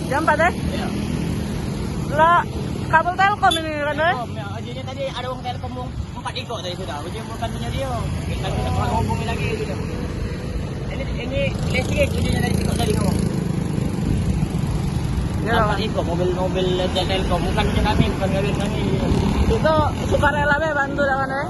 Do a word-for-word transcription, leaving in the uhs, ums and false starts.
Jam empat, eh? Iyo. Lah, kabel Telkom ini kan, eh? Telkom, yo. Ujinyo tadi ado wong Telkom, wong empat ikok tadi sudah. Ujinyo bukan punyo dio. Kami nak hubungi lagi sudah. Ini, ini listrik, ujinyo tadi ikok tadi ngomong. Yo. Empat ikok mobil, mobil Telkom. Bukan punyo kami, bukan gawean kami. Itu sukarela be bantu dah kan, eh?